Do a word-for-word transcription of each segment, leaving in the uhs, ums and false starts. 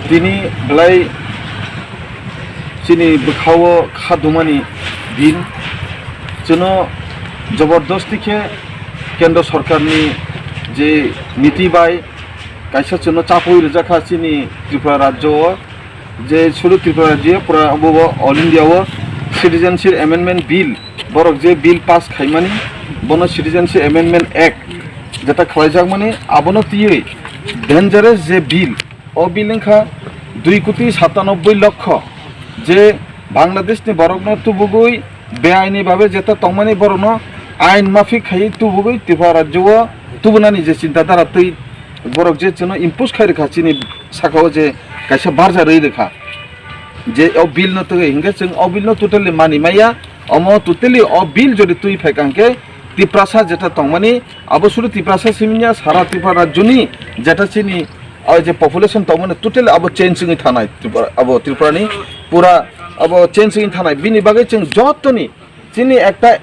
Tini belai chini bwkhao kha dumani din. Chwno jobordosti khe Kendra Sorkarni je niti bai kaisa chwno chapui rijak kha chini Tripura rajyo o, je sudu Tripura rajyo pura abo bo All India o Citizenship Amendment Bill, borok je bill pass khaimani, bono Citizenship Amendment Act jeta khlaijakmani, abono twiwi dangerous je bill, o bill wngkha dui koti satanobboi lokho je Bangladeshni borokno tubugwi beaini babe jeta tongmani borokno ain mafik khaiwi tubugwi Tripura rajyo o tubunani je chinta dhara twi borok je chwngno impose khai rwkha chini saka o je kaisa barja rwi rwkha je o bill no twi hinkhe chwng o bill no totally mani maya. Omo totally o bill jodi twi phaikha hinkhe Tiprasa jeta tongmani abo sudu Tiprasa simi ya sara Tripura rajyoni jeta chini o je population tongmani totally abo change wngwi thanai Tripura, abo Tripurani pura abo change wngwi thanai. Bini bagwi chwng jotoni chini ekta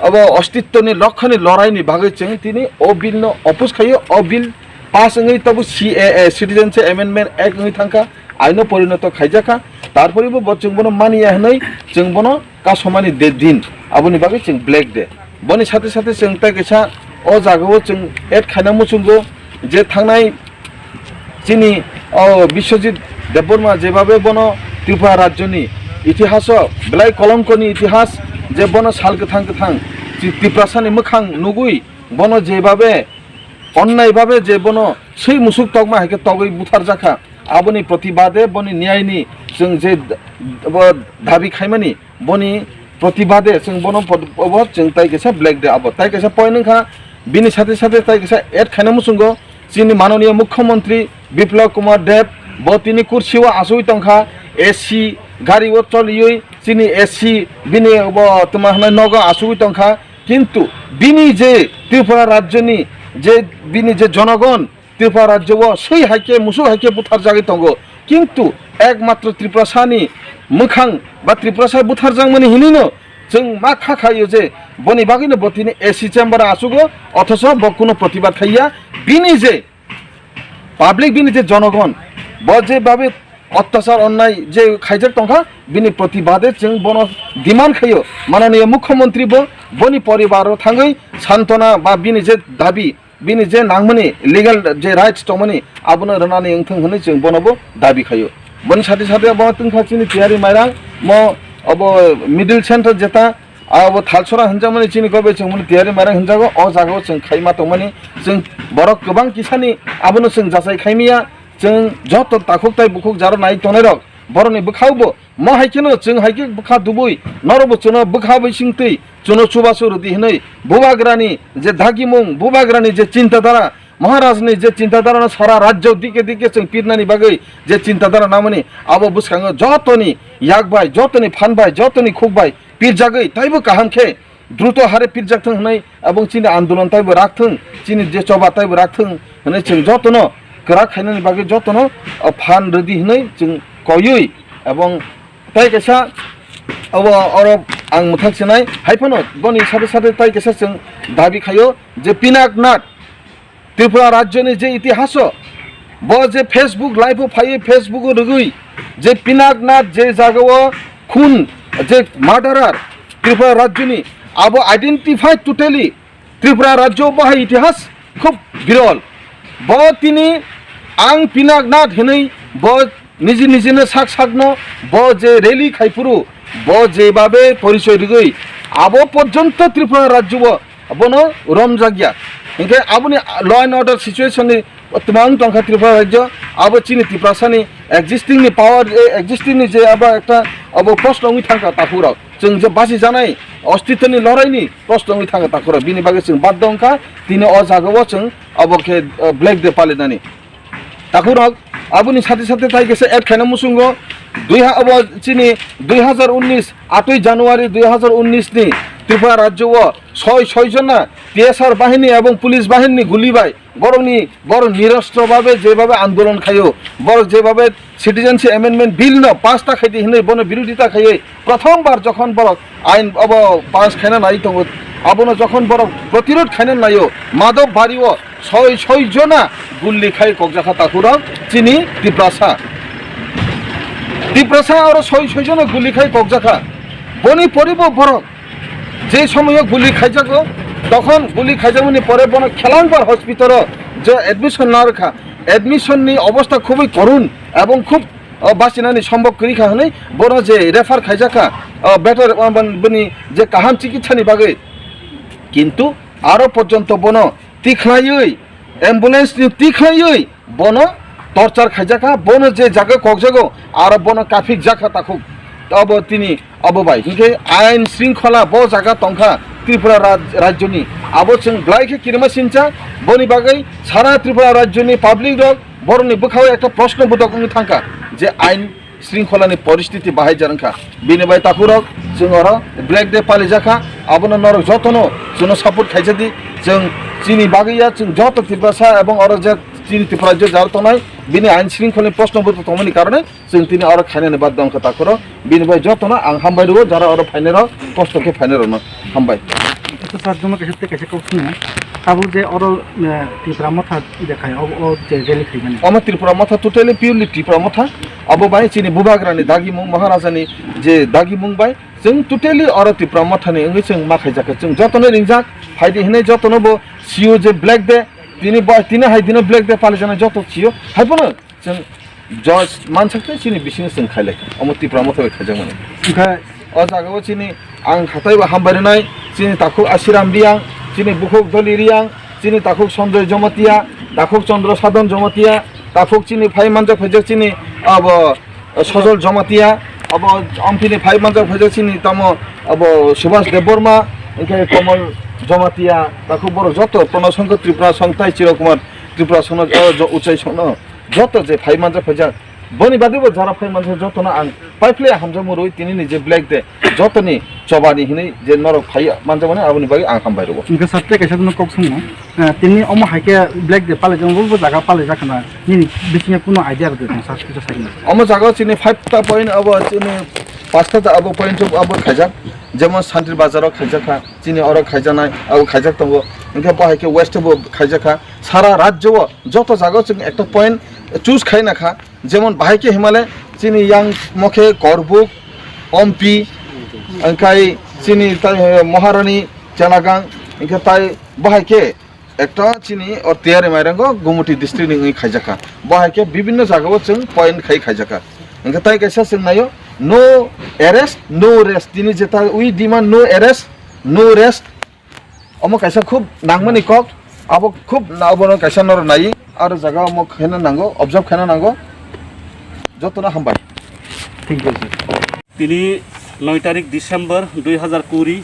abo ostitwni lokhani loraini bagwi chwng tini o bill no oppose khaio, o bill pass wngwi tabuk C A A, Citizenship Amendment Act wngwi thangkha, aino porinoto khaijakha, tarpore bo chwng bono maniya hinwi chwng bono kasomani de din, aboni bagwi chwng Black Day. Boni sathe sathe chwng tai kaisa o jagao chwng add khaina muchungo je thangnai chini o Biswajit Debbarma jebabe bono Tripura rajyoni itihaso belai kolongkoni itihas je bono sal kwthang kwthang chi-, Tiprasani mwkhang nugwi bono jebabe onnai babe je bono swi musuk tokma hai khe togwi butharjakha, aboni protibade boni niyaini chwng je d-, bo dabi khaimani boni protibade chwng bono pod-, obo chwng tai kaisa Black Day abo tai kaisa point wngkha. Bini sathe sathe tai kaisa add khaina muchungo chini manoniya mukhyamantri Biplab Kumar Deb bo tini kursi o achugwi tongkha, A C gari o choliwi chini A C bini bo tma hwnwi nogo achugwi tongkha, kintu bini je Tripura rajyoni je bini je jonogon Tripura rajyo o swi hai khe musuk hai khe butharjagwi tongo, kintu ekmatro Tiprasani mwkhang ba Tiprasa butharjakmani hinwino chwng ma kha khaio je boni bagwino bo tini A C chamber o achugo, othocho bo kuno protibad khaiya. Bini je public, bini je jonogon, bo je babe ottachar onnai je khaijak tongkha, bini protibade chwng bono demand khaio, mananiya mukhyamantri bo boni poribaro thangwi santona ba bini je dabi, bini je nangmani legal je rights tongmani abono rwnani wngthung hwnwi chwng bonobo dabi khaio. Boni sathe sathe bono tungkha chini Tiyari Mairang mo obo middle center jeta abo Thalsora hwnjakmani chini kobe chwng bono Tiyari Mairang hwnjago, o jagao chwng khaima tongmani chwng borok kwbang kisani abono chwng jachai khaimiya, chwng joto takhuk tai bukhuk jaro nai tongnai rok borokni bwkhao bo Mo hai kheno chwng hai khe bwkha dubui, norokbo chwngno bwkha bai singtwi chwngno chubachu rwdi hwnwi bubagrani je dagimung, bubagrani je chintadara, Maharajni je chintadarano sara rajyo dike dike chwng pirnani bagwi je chintadara namani, abo bwskango jotoni yak bai, jotoni phan bai, jotoni khuk bai pirjagwi taibo kaham khe druto hare pirjak thung hwnwi, abong chini andolon taibo rak thung, chini je choba taibo rak thung hwnwi chwng jotono kwrak khainani bagwi jotono, o, phan rwdi hwnwi chwng koiwi, abong tai kaisa obo oro ang mwthak sinai hai phano boni sade sade tai kaisa chwng dabi khaio je Pinak Nath Tripura rajyoni je itihaso bo je Facebook live o phaiwi, Facebook o rwgwi je Pinak Nath je jagao khun, je murderer Tripura rajyoni, abo identify totally Tripura rajyo bo hai itihas khub birol. Bo tini ang Pinak Nath hinwi bo niji nijino sak sakno bo je rally khai phuru bo jebabe porichoi rwgwi abo porjonto Tripura rajyo bo bono romjakya. Hinkhe aboni law and order situation ni twmang tongkha Tripura rajyo, abo chini Tiprasani existing ni power, eh, existing ni je abo ekta abo proshno wngwi thangkha takhuk rok. Chwng je basi janai ostitwni loraini proshno wngwi thangkha takhuk rok. Bini bagwi chwng baddo wngkha tini o jagao chwng abo khe, eh, Black Day palinani. Takhurok, aboni sate sate tai kaisa add khaina muchungo, dui ha-, abo chini dui hazar unnis, atwi January dui hazar unnis ni Tripura rajyo o soi soi jona T S R bahini ebong police bahini ni guli bai borokni, borok nirostro babe jebabe andolon khaio, borok jebabe Citizenship Amendment Bill no pass ta khaidi hinwi bono birodita khaiwi prothom bar jokhon borok ain abo pass khaina nai tongo, abono jokhon borok protirod khaina naio, Madhab Bari o soi soi jona gulli khai kokjakha takhurok chini Tiprasa. Tiprasa aro soi soi jono guli khai kokjakha. Boni poribo borok je somoyo guli khaijago, tokhon guli khaijakmani pore bono Khelangbar hospital-o je admission narwkha. Admission ni obostha khubui korun ebong khub, o, bachinani sombhob kwrwi kha hwnwi bono je refer khaijakha, o, better, o, boni je kaham chikitsani bagwi. Kintu aro porjonto bono tikhlaiwi, ambulance ni tikhlaiwi bono torture khaijakha, bono je jaga kokjago, aro bono kaphik jakha takhuk. Abo tini abo bai. Hinkhe ain shringkhola bo jaga tongkha Tripura raj-, rajyoni. Abo chwng belai khe kirima sincha, boni bagwi sara Tripura rajyoni public rok borokni bwkhao ekta proshno bodok wngwi thangkha je ain shringkholani poristiti bahai jar wngkha. Bini bai takhurok chwng oro Black Day palijakha, abono norok jotono chwngno support khaijadi. Chwng chini bagwi ya, chwng joto Tiprasa ebong oro je chini Tripura je jar tongnai, bini ain shringkholni proshno bodok tongmani karone chwng tini oro khainani badda wngkha takhuro. Bini bai jotono ang hambai rwo, jara oro phainai rok, kosto khe phainai rokno hambai. Acha sir, jono kaisa tei kaisa kok swngo. Tabuk je oro, eh, Tipra Motha de khai, o, o je rally khaimani. Omo Tripura Motha, totally purely Tripura Motha. Abo bai chini Bubagrani dagimung, Maharajani je dagimung bai chwng totally oro Tripura Mothani wngwi chwng ma khaijakha. Chwng jotono ringjak, phaidi hinwi jotono bo sio je Black Day, tini bo, tini hai dino Black Day palijaknai joto sio. Haiphano chwng judge mansak tei chini bisingo chwng khailai kha. Omo Tipra Motha bai khaijakmani. Hwnkhe o jagao chini ang hatai bo hambai rwnai, chini takhuk Asiram Riang, chini bukhuk Doli Riang, chini takhuk Sanjoy Jomatia, takhuk Chandra Sadhan Jomatia, takhuk chini phai manjak phaijak chini abo Sojol Jomatia, abo Ampini phai manjak phaijak chini tamo abo Subhas Debbarma, hwnkhe Komol Jomatia, takhuk borok joto Purna Songkho Tripura Song tai Chiro Kumar Tripura Songno, o jo-, Uchai Songno. Joto je phai manjak phaijak, boni bagwi bo jara phai manjak jotono ang paiphle hamjakmung rwi tini ni je Black Day jotoni chobani hinwi je norok phai manjakmani aboni bagwi ang hambai rwo. Hwnkhe sir tei kaisa no kok swngo, eh, tini omo hai khe Black Day palaijak bo, bo jaga palaijak khna nini bisingo kuno idea rwdi thang sir kisa sakni. Omo jaga chini five ta point abo chini pasta ta abo point abo khaijak, jemon Santri Bazar o khaijakha, chini oro khaijaknai abo khaijak tongo, hwnkhe bo hai khe West bo khaijakha, sara rajyo o joto jaga o chwng ekta point choose khaina kha. Jemon bahai khe himale chini yang mokhe Korbuk, Ompi, angkai chini tai, eh, Maharani, Chelagang, angkai tai bahai khe ekta chini o tiyari mairango Gumuti district ni wngwi khaijakha. Bahai khe bibinno jagao chwng point khai khaijakha. Angkai tai kaisa chwng naio, no arrest, no rest. Tini jeta we demand no arrest, no rest. Omo kaisa khub nangmani kok, abo khub na-, obono kaisa norok nai, aro jaga omo khaina nango, observe khaina nango, jotono hambai. Thank you, sir. Tini noi tarik December dui hazar kuri,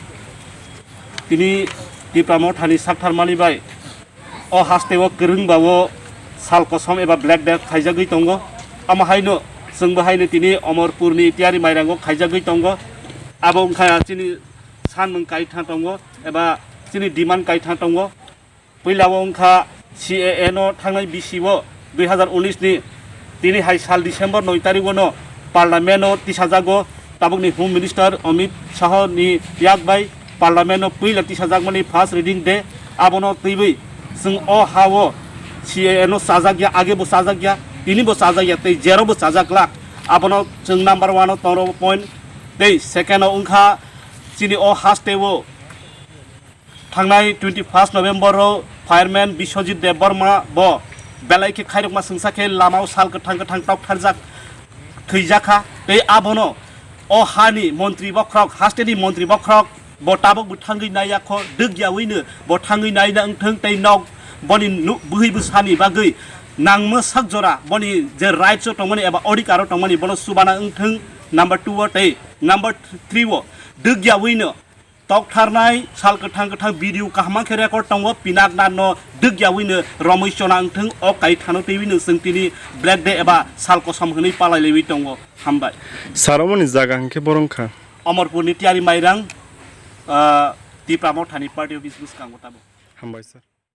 tini Tipra Mothani saktharmani bai o haste o kwrwng ba o sal kosom eba Black Day khaijagwi tongo. Omo haino chwngbo haino tini Omorpurni tiyari mairango khaijagwi tongo. Abo wngkha chini sanmung kaitha tongo eba chini demand kaitha tongo. Puila o wngkha C A A no thangnai bisi o dui hazar unis ni tini hai sal December noi tarik o no Parliament o tisajago tabukni Home Minister Amit Shah ni yak bai Parliament o puila tisajakmani first reading day. Abono twiwi chwng o ha o C A A no chajak ya, age bo chajak ya, tini bo chajak ya, tei jero bo chajak lak. Abono chwng number one o tongro point tei second o wngkha chini o haste o thangnai twenty first November o fireman Biswajit Debbarma bo belai khe khairokma swngsa khe lama o sal kwthang kwthang toktharjak thwijakha tei abono o hani montri bokhorok, haste ni montri bokhorok bo tabuk bo thangwi naiya kho, dwk yawi no bo thangwi naina wngthwng tei nok boni nu-, bwhwi bwsani bagwi nangma sak jora boni je rights o tongmani eba odhikar o tongmani bono chubana wngthwng number two o tei number three o dwk yawi no toktharnai sal kwthang kwthang video kaham khe record tongo, Pinaknath no dwk yawi no romwi chona wngthwng, o kai thano twiwi no chwng tini Black Day eba sal kosom hwnwi palai lewi tongo. Hambai. Sir, omoni jaga hwnkhe boro wngkha? Omorpurni Tiyari Mairang, ah, Tipra Mothani party office bwskango tabuk. Hambai sir.